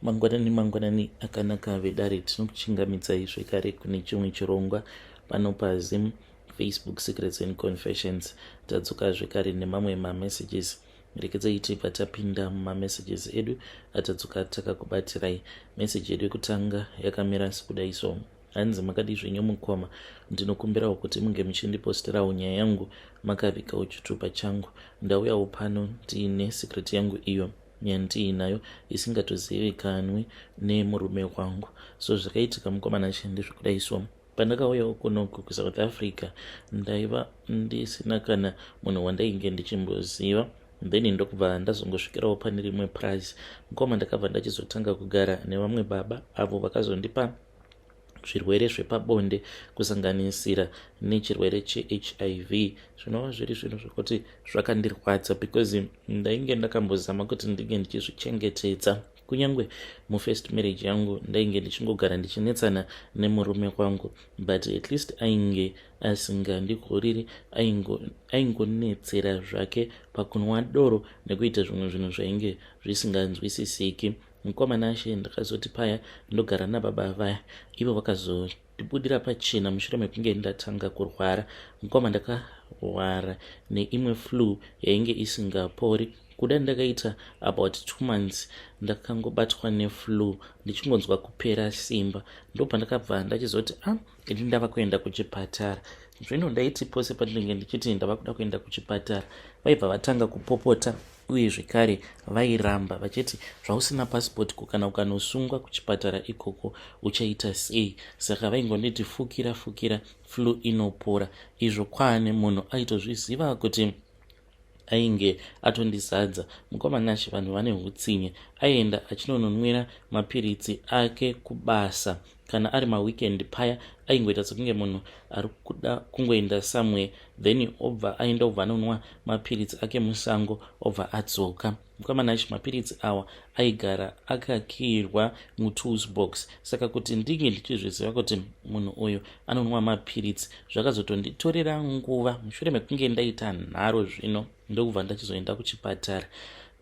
Mangwanani mangwanani akanaka vedare, tinokuchingamidzai zvekare kune chimwe chirongwa pano paZim Facebook Secrets and Confessions. Tadzoka zvekare nemamwe mamessages. Rekedzai tibva tapinda mumamessages edu atadzoka takakubatirai. Message yedu yekutanga yakamira sekudai so. Hanzi makadii zvenyu mukoma, ndinokumbirawo kuti munge muchindiposterawo nyaya yangu makavigawo chitupa changu. Ndauyawo pano ndiine secret yangu iyo yandiinayo isingatozivikanwi nemurume wangu. So zvakaitika mukoma Nashe ndezvekudai so. Pandakauyawo kunoku kuSouth Africa ndaiva ndisina kana munhu wandainge ndichimboziva, then ndokubva ndazongosvikirawo pane rimwe prize mukoma. Ndakabva ndachizotanga kugara nevamwe baba avo vakazondipa zvirwere zvepabonde, kusanganisira nechirwere cheHIV, zvinova zviri zvinhu zvekuti zvakandirwadza because ndainge ndakambozama kuti ndinge ndichizvichengetedza. Kunyange mufirst marriage yangu ndainge ndichingogara ndichinetsana nemurume wangu, but at least ainge asingandigoriri, aingonetsera zvake pakunwa doro nekuita zvimwe zvinhu zvainge zvisinganzwisisiki. Mukoma Nashe, ndakazoti paya ndogara nababa vaya, ivo vakazondibudira pachena mushure mekunge ndatanga kurwara. Mukoma, ndakarwara neimwe flu yainge isingapori. Kuda ndakaita about 2 months ndakangobatwa neflu, ndichingonzwa kupera simba. Ndopandakabva ndachizoti, "A ah, ini ndava kuenda kuchipatara." Zvino ndaiti pose pandinenge ndichiti ndava kuda kuenda kuchipatara, vaibva vatanga kupopota, uye zvekare vairamba vachiti, "Zvausina pasipoti, kana ukanosungwa kuchipatara ikoko uchaita sei?" Saka vaingonditi, "Fukira, fukira, flu inopora." Izvo kwaane munhu aitozviziva kuti ainge atondizadza. Mukoma Nashe, vanhu vane utsinye. Aienda achinononwira mapiritsi ake kubasa. Kana ari maweekend paya, aingoita sekunge munhu ari kuda kungoenda somewhere, then obva aenda, obva anonwa mapiritsi ake musango, obva adzoka. Mukoma Nashe, mapiritsi awa aigara akakiyirwa mutools box, saka kuti ndinge ndichizviziva kuti munhu uyu anonwa mapiritsi zvakazotonditorera nguva. Mushure mekunge ndaita nharo zvino, ndokubva ndachizoenda kuchipatara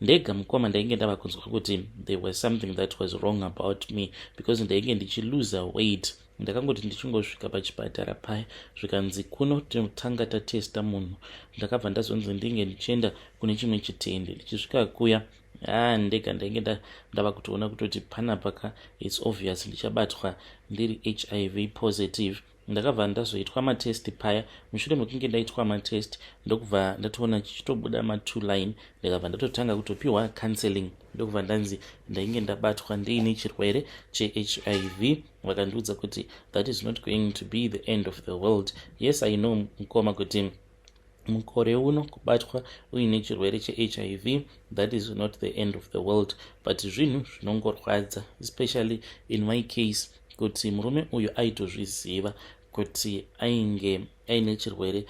ndega. Mukoma, ndainge ndava kunzwa kuti there was something that was wrong about me because ndainge ndichiluza weight. Ndakangoti ndichingosvika pachipatara paya, zvikanzi, "Kuno tinotanga tatesta munhu." Ndakabva ndazonzi ndinge ndichienda kune chimwe chitende. Ndichisvika kuya, ha, ndega ndainge ndava kutoona kutoti panapa ka, it's obvious ndichabatwa ndiri HIV positive. Ndakabva ndazoitwa matest paya. Mushure mekunge ndaitwa matest, ndokubva ndatoona chichitobuda ma2 line. Ndikabva ndatotanga kutopiwa counseling, ndokubva ndanzi ndainge ndabatwa ndiine chirwere cheHIV. Vakandiudza kuti that is not going to be the end of the world. Yes, I know, mukoma, kuti mukore uno kubatwa uine chirwere cheHIV, that is not the end of the world, but zvinhu zvinongorwadza, especially in my case, kuti murume uyu aitozviziva kuti ainge aine chirwere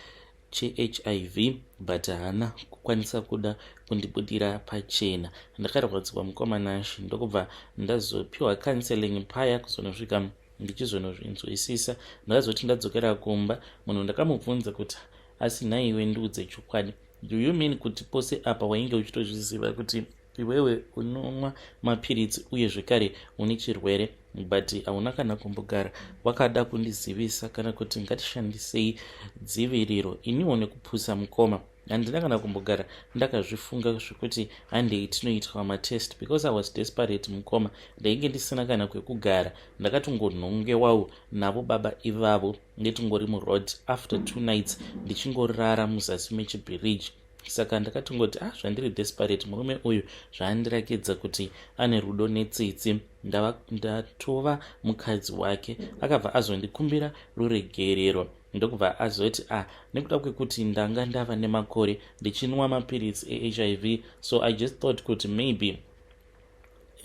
cheHIV, but haana kukwanisa kuda kundibudira pachena. Ndakarwadziwa, mukoma Nashe. Ndokubva ndazopiwa counseling paya, kuzonosvika ndichizonozvinzwisisa. Ndakazoti ndadzokera kumba, munhu ndakamubvunza kuti, "Asi nhaiwe, ndiudze chokwadi, do you mean kuti pose apa wainge uchitozviziva kuti iwewe unomwa mapiritsi, uye zvekare une chirwere, but hauna kana kumbogara wakada kundizivisa kana kuti ngatishandisei dziviriro?" Iniwo nekupusa, mukoma, handina kana kumbogara ndakazvifunga zvekuti handei tinoitwa matest, because I was desperate, mukoma. Ndainge ndisina kana kwekugara, ndakatongonhongewawo navo baba ivavo, nditingori muroad after 2 nights ndichingorara muzasi mechibhiriji. Saka ndakatongoti, "Ah, zvandiri desperate, murume uyu zvaandirakidza kuti ane rudo netsitsi, ndatova mukadzi wake." Akabva azondikumbira ruregerero, ndokubva azoti, "Ah, nekuda kwekuti ndanga ndava nemakore ndichinwa mapiritsi eHIV, so I just thought kuti maybe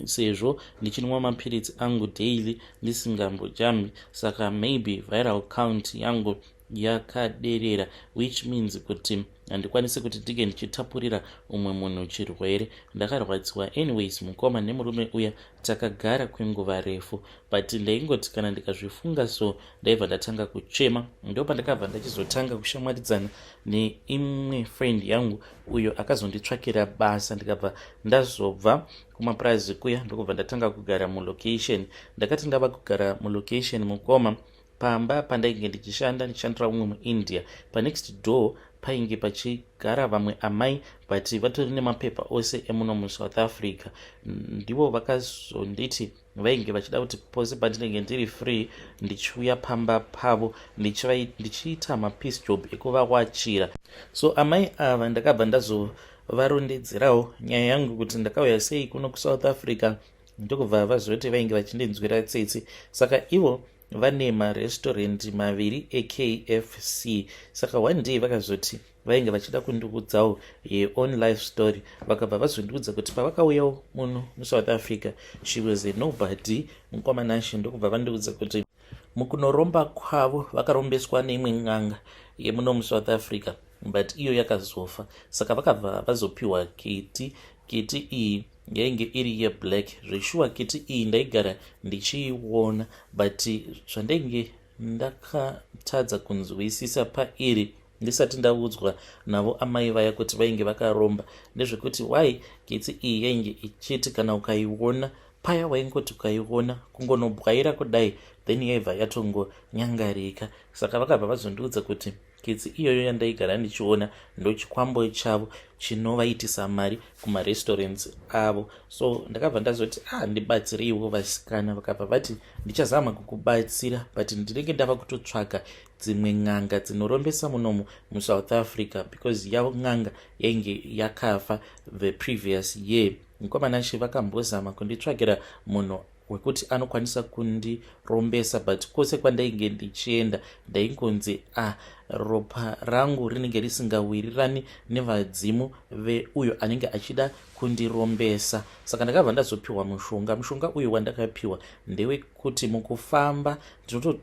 sezvo ndichinwa mapiritsi angu daily ndisingambojambi, saka maybe viral count yangu yakaderera, which means kuti handikwanisi kuti ndinge ndichitapurira umwe munhu chirwere. Ndakarwadziwa. Anyways, mukoma, nemurume uya takagara kwenguva refu, but ndaingoti kana ndikazvifunga so, ndaibva ndatanga kuchema. Ndo pandakabva ndachizotanga kushamwaridzana neimwe friend yangu, uyo akazonditsvakira basa. Ndikabva ndazobva kumapurazi kuya, ndokubva ndatanga kugara mulocation. Ndakati ndava kugara mulocation, mukoma, pamba pandainge ndichishanda, ndichishandira umwe muIndia, panext door painge pachigara vamwe amai, but vatori nemapepa ose emuno muSouth Africa. Ndivo vakazonditi vainge vachida kuti pose pandinenge ndiri free ndichiuya pamba pavo, ndichiita mapiece job ekuvawachira. So amai ava ndakabva ndazovarondedzerawo nyaya yangu kuti ndakauya sei kuno kuSouth Africa, ndokubva vazoti vainge vachindinzwira tsitsi. Saka ivo vane marestorendi maviri eKFC. Saka one day vakazoti vainge vachida kundiudzawo yeown life story. Vakabva vazondiudza kuti pavakauyawo muno muSouth Africa, she was a nobody, mukoma Nashe. Ndokubva vandiudza kuti mukunoromba kwavo vakarombeswa neimwe n'anga yemuno muSouth Africa, but iyo yakazofa. Saka vakabva vazopiwa kiti. Kiti iyi yainge iri yeblack zveshuwa. Kiti iyi ndaigara ndichiiona, but zvandainge ndakatadza kunzwisisa pairi ndisati ndaudzwa navo amai vaya kuti vainge vakaromba ndezvekuti why kitsi iyi yainge ichiti kana ukaiona paya, waingoti ukaiona kungonobwaira kudai, then yaibva yatongonyangarika. Saka vakabva vazondiudza kuti kitsi iyoyo yandaigara ndichiona ndochikwambo chavo chinovaitisa mari kumarestaurants avo. So ndakabva ndazoti, "Ah, ndibatsireiwo vasikana." Vakabva vati, "Ndichazama kukubatsira, but ndinenge ndava kutotsvaga dzimwe n'anga dzinorombesa munomu muSouth Africa, because yavo n'anga yainge yakafa the previous year." Mukoma Nashe, vakambozama kunditsvagira munhu wekuti anokwanisa kundirombesa, but kwose kwandainge ndichienda ndaingonzi, "Ah, ropa rangu rinenge risingawirirani nevadzimu veuyo anenge achida kundirombesa." Saka ndakabva ndazopiwa mushonga. Mushonga uyu wandakapiwa ndewekuti mukufamba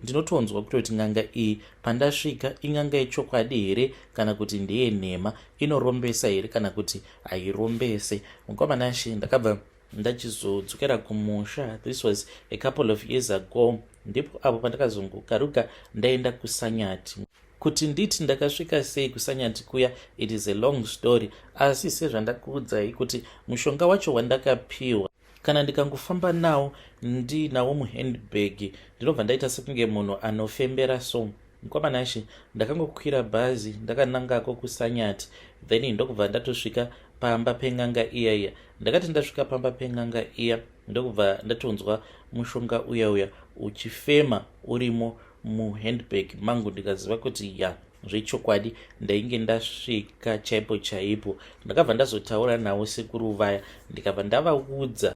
ndinotonzwa kutoti n'anga iyi pandasvika in'anga yechokwadi here kana kuti ndeyenhema, inorombesa here kana kuti hairombese. Mukoma Nashe, ndakabva ndachizodzokera kumusha. This was a couple of years ago. Ndipo apo pandakazongokaruka ndaenda kuSanyati. Kuti nditi ndakasvika sei kuSanyati kuya, it is a long story, asi sezvandakuudzai kuti mushonga wacho wandakapiwa, kana ndikangofamba nawo, ndinawo muhandbag, ndinobva ndaita sekunge munhu anofembera. So mukoma Nashe, ndakangokwira bhazi ndakanangako kuSanyati, then ndokubva ndatosvika pamba pen'anga iya iya. Ndakati ndasvika pamba pen'anga iya, ndokubva ndatonzwa mushonga uya uya uchifema urimo muhandbag mangu, ndikaziva kuti ya, zvechokwadi ndainge ndasvika chaipo chaipo. Ndakabva ndazotaura navo sekuru vaya, ndikabva ndavaudza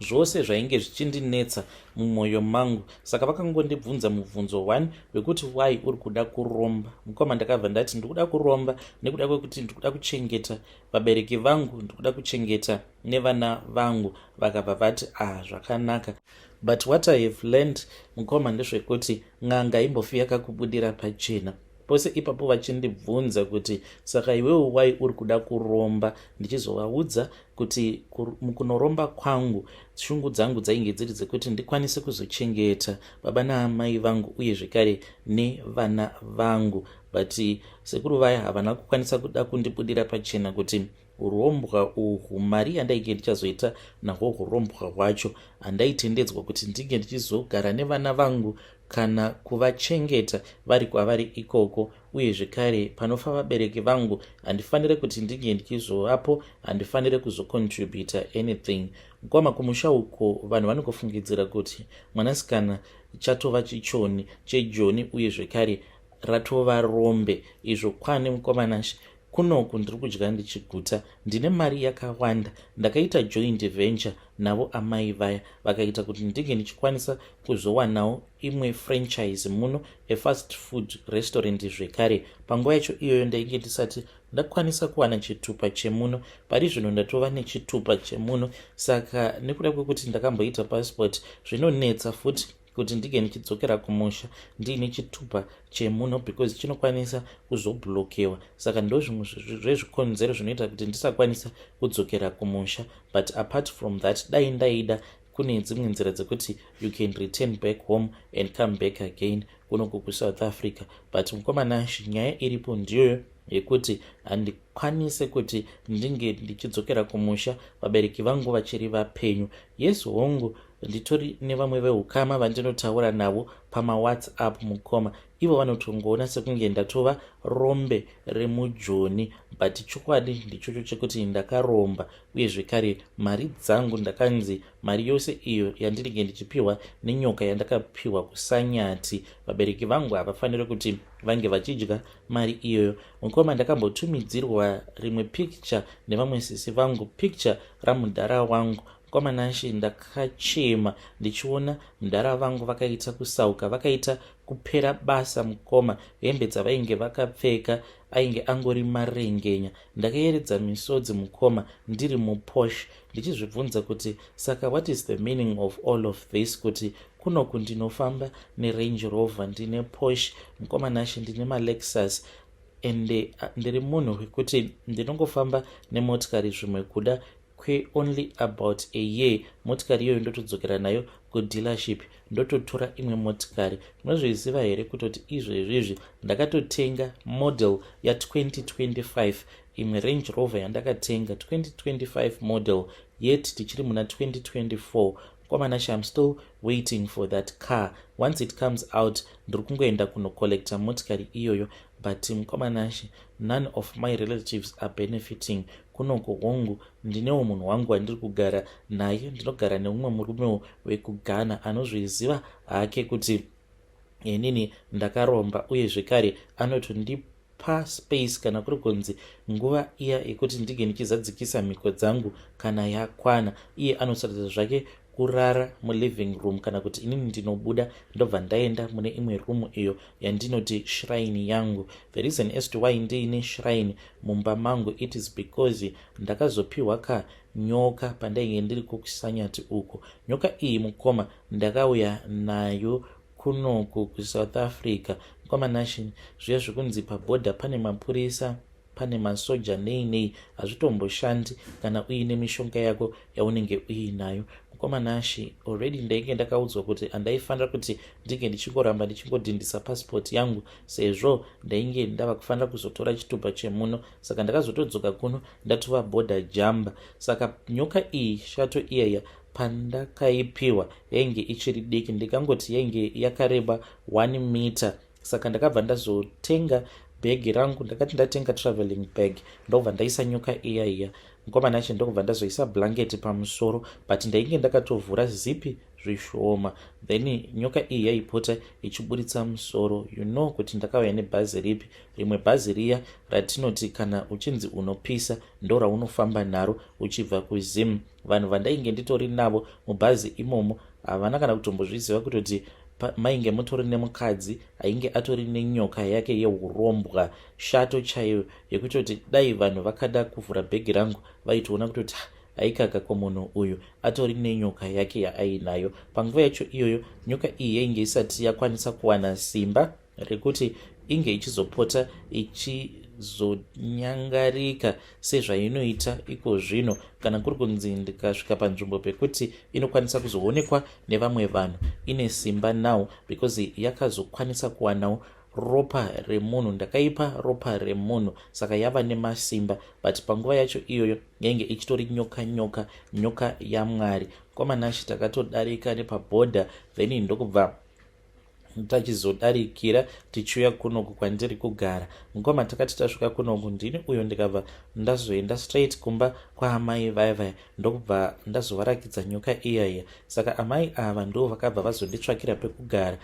zvose zvainge zvichindinetsa mumwoyo mangu. Saka vakangondibvunza mubvunzo 1 wekuti, "Why uri kuda kuromba, mukoma?" Ndakabva ndati ndikuda kuromba nekuda kwekuti ndikuda kuchengeta vabereki vangu, ndikuda kuchengeta nevana vangu. Vakabva vati, "Ah, zvakanaka." But what I have learned, mukoma, ndezvekuti n'anga imbofi yakakubudira pachena. Pose ipapo vachindibvunza kuti, "Saka iwewo why uri kuda kuromba?" ndichizovaudza kuti mukunoromba kwangu shungu dzangu dzainge dziri dzekuti ndikwanise kuzochengeta baba naamai vangu uye zvekare nevana vangu. But sekuru vaya havana kukwanisa kuda kundibudira pachena kuti urombwa uhwu, mari yandainge ndichazoita nahwo urombwa hwacho, handaitendedzwa kuti ndinge ndichizogara nevana vangu kana kuvachengeta vari kwavari ikoko. Uye zvekare panofa vabereki vangu handifaniri kuti ndinge ndichizovapo, handifaniri kuzocontributa anything. Mukoma, kumusha uko vanhu vanongofungidzira kuti mwanasikana chatova chichoni chejoni, uye zvekare ratova rombe. Izvo kwane, mukoma Nashe, kunoku ndiri kudya ndichiguta, ndine mari yakawanda. Ndakaita joint venture navo amai vaya, vakaita kuti ndinge ndichikwanisa kuzowanawo imwe franchise muno, efast food restaurant zvekare. Panguva yacho iyoyo ndainge ndisati ndakwanisa kuwana chitupa chemuno. Pari zvino ndatova nechitupa chemuno. Saka nekuda kwekuti ndakamboita passport, zvinonetsa futi. Kuti ndinge ndichidzokera kumusha ndiine chitupa chemuno, because chinokwanisa kuzoblokewa. Saka ndo zvimwe zvezvikonzero zvinoita kuti ndisakwanisa kudzokera kumusha. But apart from that, dai ndaida, kune dzimwe nzira dzekuti you can return back home and come back again kunoku kuSouth Africa. But mukoma Nashi, nyaya iripo ndiyoyo yekuti handikwanise kuti ndinge ndichidzokera kumusha vabereki vangu vachiri vapenyu. Yes, hongu, nditori nevamwe veukama vandinotaura navo pamaWhatsApp, mukoma. Ivo vanotongoona sekunge ndatova rombe remujoni, but chokwadi ndichocho chekuti ndakaromba. Uye zvekare mari dzangu, ndakanzi mari yose iyo yandinenge ndichipiwa nenyoka yandakapiwa kuSanyati, vabereki vangu havafaniri kuti vange vachidya mari iyoyo. Mukoma, ndakambotumidzirwa rimwe picture nevamwe sisi vangu, picture ramudhara wangu. Mukoma Nashi, ndakachema ndichiona mudhara vangu vakaita kusauka, vakaita kupera basa. Mukoma, hembe dzavainge vakapfeka ainge angori marengenya. Ndakayeredza misodzi, mukoma, ndiri muPorsche, ndichizvibvunza kuti saka what is the meaning of all of this, kuti kunoku ndinofamba neRange Rover, ndine Porsche, mukoma Nashi, ndine maLexus, ende ndiri munhu wekuti ndinongofamba nemotikari zvimwe kuda kweonly about a year. Motikari iyoyo ndotodzokera nayo kudealership, ndototora imwe motikari. Munozviziva here kutoti izvezvizvi ndakatotenga model ya2025, imwe Range Rover yandakatenga 2025 model, yet tichiri muna 2024? Mukoma Nashi, I'm still waiting for that car. Once it comes out, ndiri kungoenda kunocollecta motikari iyoyo. But mukoma Nashi, none of my relatives are benefiting kunoko. Hongu, ndinewo munhu wangu wandiri kugara naye. Ndinogara neumwe murumewo wekuGhana anozviziva hake kuti inini ndakaromba, uye zvekare anotondipa space kana kuri kunzi nguva iya yekuti ndinge ndichizadzikisa mhiko dzangu kana yakwana. Iye anosaridza zvake kurara muliving room, kana kuti inini ndinobuda, ndobva ndaenda mune imwe rumu iyo yandinoti shrine yangu. The reason as to why ndiine shrine mumba mangu, it is because ndakazopiwa kanyoka pandainge ndiri kuSanyati uko. Nyoka iyi, mukoma, ndakauya nayo kunoku kuSouth Africa. Mukoma Nashi, zviya zvekunzi pabhodha pane mapurisa, pane masoja, nei nei, hazvitomboshandi kana uine mishonga yako yaunenge uinayo. Mukoma Nashi, already ndainge ndakaudzwa kuti handaifanira kuti ndinge ndichingoramba ndichingodhindisa pasipoti yangu, sezvo ndainge ndava kufanira kuzotora chitupa chemuno. Saka ndakazotodzoka kuno ndatova border jumper. Saka nyoka iyi, shato iyaya, pandakaipiwa yainge ichiri diki, ndikangoti yainge yakareba 1 meter. Saka ndakabva ndazotenga bhegi rangu. Ndakati ndatenga traveling bag, ndobva ndaisa nyoka iya iya, mukoma Nashi, ndokubva ndazoisa blanket pamusoro, but ndainge ndakatovhura zipi zvishoma. Then nyoka iyi yaipota ichiburitsa musoro. You know kuti ndakauya nebhazi ripi? Rimwe bhazi riya ratinoti kana uchinzi unopisa, ndo raunofamba naro uchibva kuZim. Vanhu vandainge nditori navo mubhazi imomo havana kana kutombozviziva kutoti mainge mutori nemukadzi ainge atori nenyoka yake yeurombwa, shato chaiyo, yekutoti dai vanhu vakada kuvhura bhegi rangu vaitoona kutoti aikaka kwomunhu uyu atori nenyoka yake yaainayo. Panguva yacho iyoyo nyoka iyi yainge isati yakwanisa kuwana simba rekuti inge ichizopota ichizonyangarika sezvainoita iko zvino, kana kuri kunzi ndikasvika panzvimbo pekuti inokwanisa kuzoonekwa nevamwe vanhu. Ine simba now because yakazokwanisa kuwanawo ropa remunhu. Ndakaipa ropa remunhu, saka yava nemasimba. But panguva yacho iyoyo yainge ichitori nyoka, nyoka, nyoka yaMwari. Mukoma Nashi, takatodarika nepabhodha, then ndokubva tachizodarikira tichiuya kunoku kwandiri kugara. Mukoma, takati tasvika kunoku, ndini uyo ndikabva ndazoenda straight kumba kwaamai vaya vaya, ndokubva ndazovarakidza nyoka iyaiya. Saka amai ava ndo vakabva vazonditsvakira pekugara,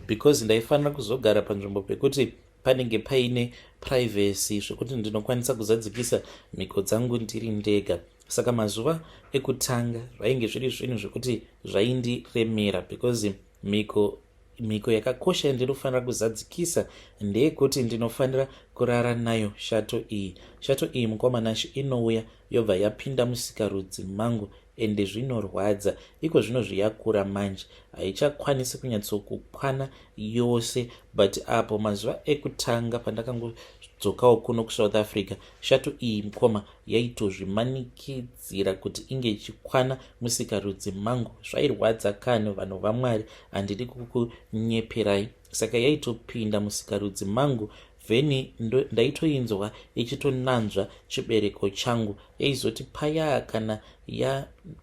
because ndaifanira kuzogara panzvimbo pekuti panenge paine privacy, zvekuti ndinokwanisa kuzadzikisa mhiko dzangu ndiri ndega. Saka mazuva ekutanga zvainge zviri zvinhu zvekuti zvaindiremera, because mhiko Mhiko yakakosha yandinofanira kuzadzikisa ndeyekuti ndinofanira kurara nayo shato iyi. Shato iyi mukoma Nashe inouya yobva yapinda musikarudzi mangu ende zvinorwadza. Iko zvino zviyakura manje haichakwanisi kunyatsokukwana yose but apo mazuva ekutanga pandakangodzokawo kuno kuSouth Africa shato iyi mukoma yaitozvimanikidzira kuti inge ichikwana musikarudzi mangu. Zvairwadza kani vanhu vaMwari handidi kukunyeperai. Saka yaitopinda musikarudzi mangu vheni ndaitoinzwa ichitonanzva chibereko changu. Yaizoti payaa kana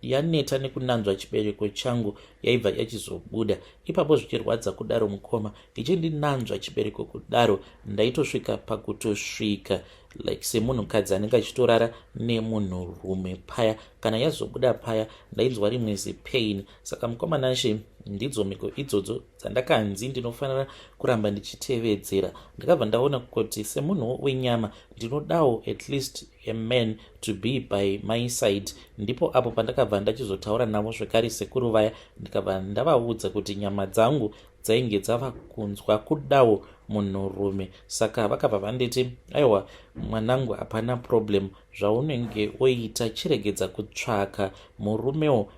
yaneta ya nekunanzva chibereko changu yaibva yachizobuda ipapo zvichirwadza kudaro mukoma ichindinanzva chibereko kudaro ndaitosvika pakutosvika like semunhukadzi anenge achitorara nemunhurume paya kana yazobuda paya ndainzwa rimwe zipain. Saka mukoma Nashe, ndidzo mhiko idzodzo dzandakanzi ndinofanira kuramba ndichitevedzera. Ndakabva ndaona kuti semunhu wenyama ndinodawo at least a man to be by my side. Ndipo apo pandakabva ndachizotaura navo zvekare sekuru vaya, ndikabva ndavaudza kuti nyama dzangu dzainge dzava kunzwa kudawo munhurume. Saka vakabva vanditi, aiwa mwanangu, hapana problem, zvaunenge woita chiregedza kutsvaka murumewo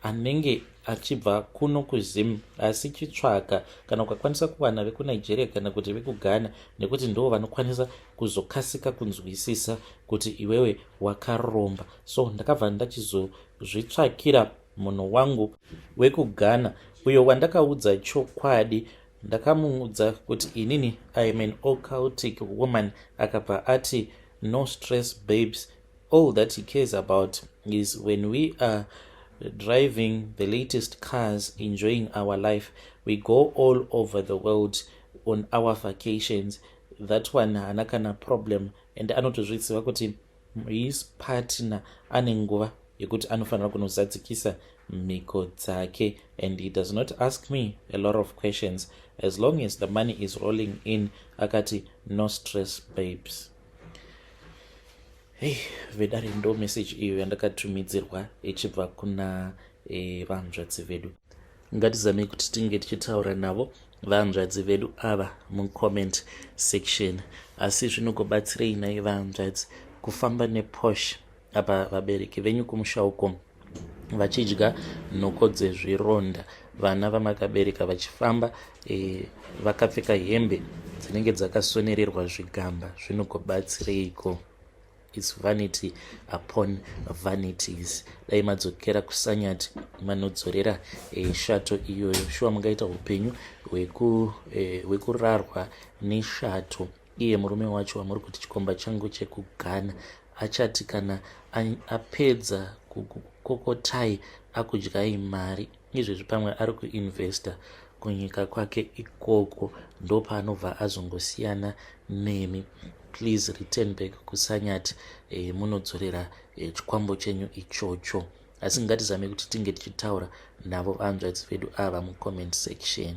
anenge achibva kuno kuZim, asi chitsvaka kana ukakwanisa kuwana vekuNigeria kana kuti vekuGhana, nekuti ndo vanokwanisa kuzokasika kunzwisisa kuti iwewe wakaromba. So ndakabva ndachizozvitsvakira munhu wangu wekuGhana uyo wandakaudza chokwadi. Ndakamuudza kuti inini I am an occultic woman. Akabva ati, no stress babes. All that he cares about is when we are driving the latest cars, enjoying our life. We go all over the world on our vacations. That one haana kana problem, and anotozviziva kuti his partner ane nguva yekuti anofanira kunozadzikisa mhiko dzake, and he does not ask me a lot of questions as long as the money is rolling in. Akati, no stress babes. Hei vedare, ndo message iyo yandakatumidzirwa ichibva kuna vanzvadzi vedu. Ngatizamei kuti tinge tichitaura navo vanzvadzi vedu ava mucomment section. Asi zvinokubatsirei nai vanzvadzi kufamba nePorsche apa vabereki venyu kumusha uko vachidya nhoko dzezvironda, vana vamakabereka vachifamba vakapfeka hembe dzinenge dzakasonererwa zvigamba? Zvinokubatsireiko? It's vanity upon vanities. Dai madzokera kuSanyati manodzorera shato iyoyo. Shuwa mungaita upenyu hwekurarwa neshato? Iye murume wacho wamuri kuti chikomba changu chekuGhana achati kana apedza kukukokotai akudyai mari izvezvi, pamwe ari kuinvesta kunyika kwake ikoko, ndopaanobva azongosiyana nemi. Please return back kuSanyati munodzorera chikwambo chenyu ichocho. Asi ngatizame kuti tinge tichitaura navo vanzvadzi vedu ava mucomment section.